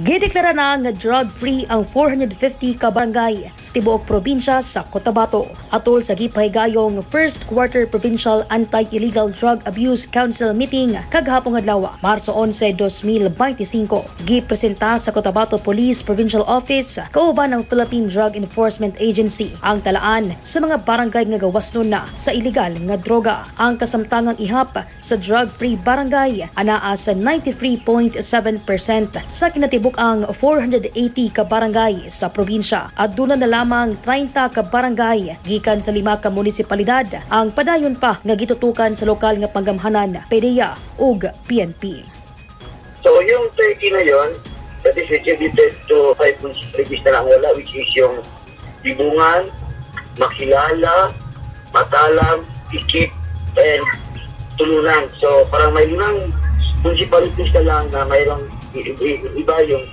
Gideklara na nga drug-free ang 450 ka barangay sa tibuok probinsya sa Cotabato. Atol sa gipahigayong first quarter Provincial Anti-Illegal Drug Abuse Council meeting kagahapon adlaw, Marso 11, 2025. Gipresenta sa Cotabato Police Provincial Office kauban ng Philippine Drug Enforcement Agency ang talaan sa mga barangay nga gawasnon na sa illegal nga droga. Ang kasamtangang ihap sa drug-free barangay anaa sa 93.7% sa kinatibuk-ang 480 ka barangay sa probinsya at duna na lamang 30 ka barangay gikan sa lima ka munisipalidad ang padayon pa nga gitutukan sa lokal nga panggamhanan, PDEA ug PNP. So yung 30 na yon, that is attributed to five municipalities na lang wala, which is yung Libungan, Makilala, Matalam, Pikit, and Tulunan. So parang may limang municipalities na lang na mayroong iba yung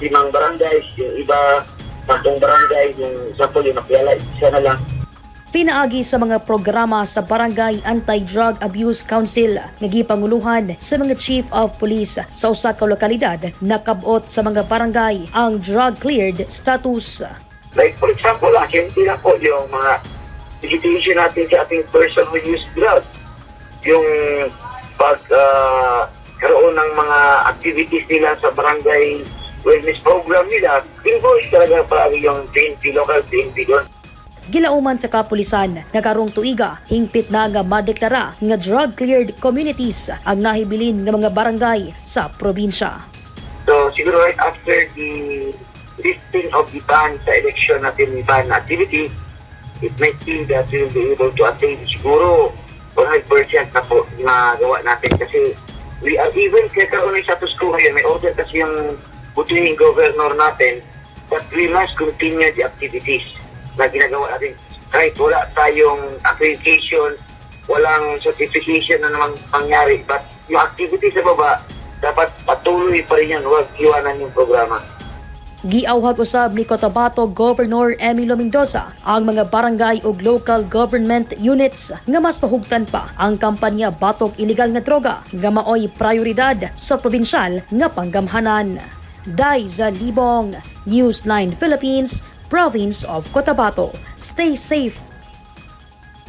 limang barangays, yung iba tatlong barangay, yung sample yung Makilala, isa na lang. Pinaagi sa mga programa sa Barangay Anti-Drug Abuse Council nga gipanguluhan sa mga chief of police sa usa ka lokalidad, nakabot sa mga barangay ang drug cleared status. Like for example, hindi lang po yung mga education natin sa ating person who use drug. Yung pag karoon ng mga activities nila sa barangay wellness program nila, involved talaga palagi yung PNP, local PNP doon. Gilauman sa kapulisan nga karong tuiga hingpit na nga madeklara nga drug cleared communities ang nahibilin nga mga barangay sa probinsya. So siguro right after the lifting of the ban sa election natin, ban activity, it might be that we will be able to attain siguro 100% na po na gawa natin kasi we are even kaya karoon ng status quo ngayon, may order kasi yung butihing governor natin that we must continue the activities na ginagawa natin kahit wala tayong accreditation, walang certification na namang pangyari, but yung activity sa baba, dapat patuloy pa rin yan, huwag iwanan yung programa. Giawhag usab ni Cotabato Governor Emilio Mendoza ang mga barangay ug local government units nga mas pahugtan pa ang kampanya batok illegal nga droga nga maoy prioridad sa probinsyal nga panggamhanan. Daiza Libong, News 9 Philippines, Province of Cotabato. Stay safe.